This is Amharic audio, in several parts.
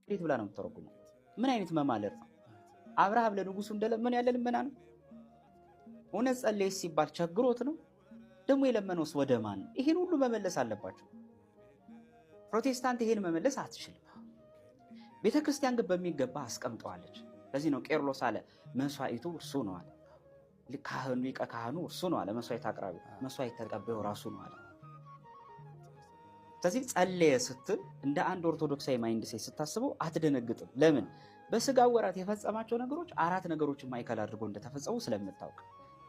እንዴት ብላ ነው የምትተረጉመው? ምን አይነት መማለድ ነው? አብርሃም ለንጉሱ እንደለመነ ያለ ልመና ነው? እውነት ጸለየ ሲባል ቸግሮት ነው? ደግሞ የለመነውስ ወደ ማን ነው? ይሄን ሁሉ መመለስ አለባቸው። ፕሮቴስታንት ይሄን መመለስ አትችልም። ቤተ ክርስቲያን ግን በሚገባ አስቀምጠዋለች። ለዚህ ነው ቄርሎስ አለ መስዋዕቱ እርሱ ነው አለ። ካህኑ ሊቀ ካህኑ እርሱ ነው አለ። መስዋዕት አቅራቢ፣ መስዋዕት ተቀባዩ ራሱ ነው አለ። ስለዚህ ጸለየ ስትል እንደ አንድ ኦርቶዶክሳዊ mindset ስታስበው አትደነግጥም። ለምን? በስጋ ወራት የፈጸማቸው ነገሮች አራት ነገሮችን ማዕከል አድርጎ እንደተፈጸሙ ስለምታውቅ፣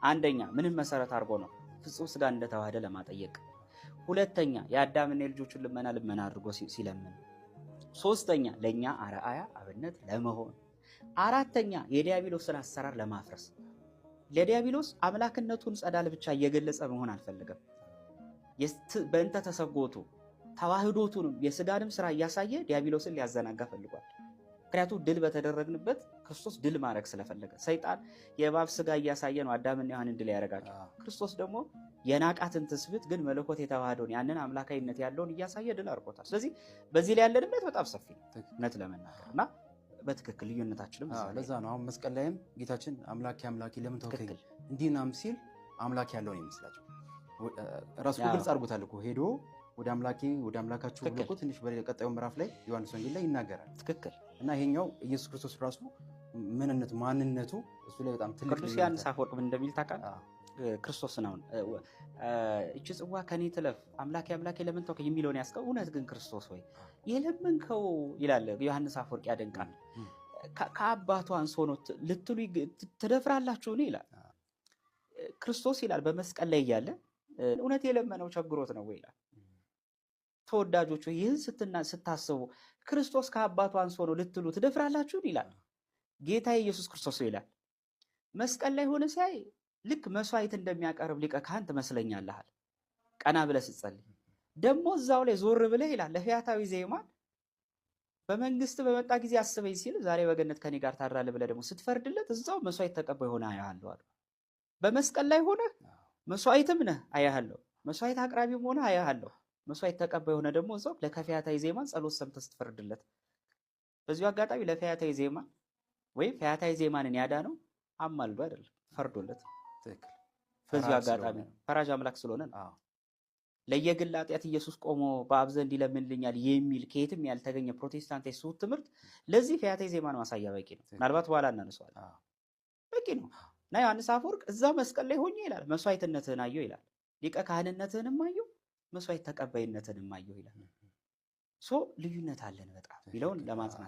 አንደኛ ምንም መሰረት አድርጎ ነው? ፍጹም ስጋ እንደተዋህደ ለማጠየቅ። ሁለተኛ የአዳምና የልጆቹን ልመና ልመና አድርጎ ሲለምን፣ ሶስተኛ ለእኛ አርአያ አብነት ለመሆን፣ አራተኛ የዲያብሎስን አሰራር ለማፍረስ። ለዲያብሎስ አምላክነቱን ጸዳል ብቻ እየገለጸ መሆን አልፈለገም። በእንተ ተሰጎቱ ተዋህዶቱንም የስጋንም ስራ እያሳየ ዲያብሎስን ሊያዘናጋ ፈልጓል። ምክንያቱም ድል በተደረግንበት ክርስቶስ ድል ማድረግ ስለፈለገ፣ ሰይጣን የእባብ ስጋ እያሳየ ነው አዳምና ሔዋንን ድል ያደረጋቸው። ክርስቶስ ደግሞ የናቃትን ትስብእት ግን መለኮት የተዋህደውን ያንን አምላካዊነት ያለውን እያሳየ ድል አድርጎታል። ስለዚህ በዚህ ላይ ያለን እምነት በጣም ሰፊ ነው እውነት ለመናገር እና በትክክል ልዩነታችንም እዛ ላይ። ለዛ ነው አሁን መስቀል ላይም ጌታችን አምላኬ አምላኬ ለምን ተውከኝ እንዲህ ምናምን ሲል አምላክ ያለውን ይመስላቸው ራሱ ግልጽ አድርጎታል እኮ፣ ሄዶ ወደ አምላኬ ወደ አምላካችሁ ብሎ እኮ ትንሽ በቀጣዩ ምዕራፍ ላይ ዮሐንስ ወንጌል ላይ ይናገራል። እና ይሄኛው ኢየሱስ ክርስቶስ ራሱ ምንነቱ ማንነቱ እሱ ላይ በጣም ትልቅ ቅዱስ ዮሐንስ አፈወርቅ ምን እንደሚል ታውቃለህ? ክርስቶስን አሁን እቺ ጽዋ ከኔ ትለፍ አምላኬ አምላኬ ለምን ተውከኝ የሚለውን ያስቀው፣ እውነት ግን ክርስቶስ ወይ የለመንከው ይላል ዮሐንስ አፈወርቅ ያደንቃል። ከአባቱ አንሶ ነው ልትሉ ትደፍራላችሁን ይላል። ክርስቶስ ይላል በመስቀል ላይ እያለ እውነት የለመነው ቸግሮት ነው ወይ ይላል። ተወዳጆች ሆይ ይህን ስታስቡ ክርስቶስ ከአባቱ አንሶ ነው ልትሉ ትደፍራላችሁን ይላል። ጌታ ኢየሱስ ክርስቶስ ይላል። መስቀል ላይ ሆነ ሲያይ ልክ መስዋዕት እንደሚያቀርብ ሊቀ ካህን ትመስለኛለህ። ቀና ብለህ ስትጸልይ ደግሞ እዛው ላይ ዞር ብለህ ይላል ለፈያታዊ ዘየማን በመንግስት በመጣ ጊዜ አስበኝ ሲል ዛሬ በገነት ከኔ ጋር ታድራለህ ብለህ ደግሞ ስትፈርድለት እዛው መስዋዕት ተቀባይ ሆነ አያለሁ አለ። በመስቀል ላይ ሆነ መስዋዕትም ነህ አያለሁ፣ መስዋዕት አቅራቢም ሆነ አያለሁ። መስዋዕት ተቀባይ ሆነ ደግሞ እዛው ለከፈያታዊ ዘየማን ጸሎት ሰምተህ ስትፈርድለት። በዚሁ አጋጣሚ ለፈያታዊ ዘየማን ወይም ፈያታዊ ዘየማንን ያዳነው አማልዶ አይደለም፣ ፈርዶለት። በዚሁ አጋጣሚ ፈራጅ አምላክ ስለሆነ ነው። ለየግል ኃጢአት ኢየሱስ ቆሞ በአብ ዘንድ ይለምንልኛል የሚል ከየትም ያልተገኘ ፕሮቴስታንት የስሁት ትምህርት ለዚህ ፈያታዊ ዘየማን ማሳያ በቂ ነው። ምናልባት በኋላ እናነሳዋለን። በቂ ነው። እና ዮሐንስ አፈወርቅ እዛ መስቀል ላይ ሆኜ ይላል መስዋዕትነትህን አየሁ ይላል። ሊቀ ካህንነትህንም አየሁ፣ መስዋዕት ተቀባይነትህንም አየሁ ይላል። So ልዩነት አለን በጣም የሚለውን ለማጽናት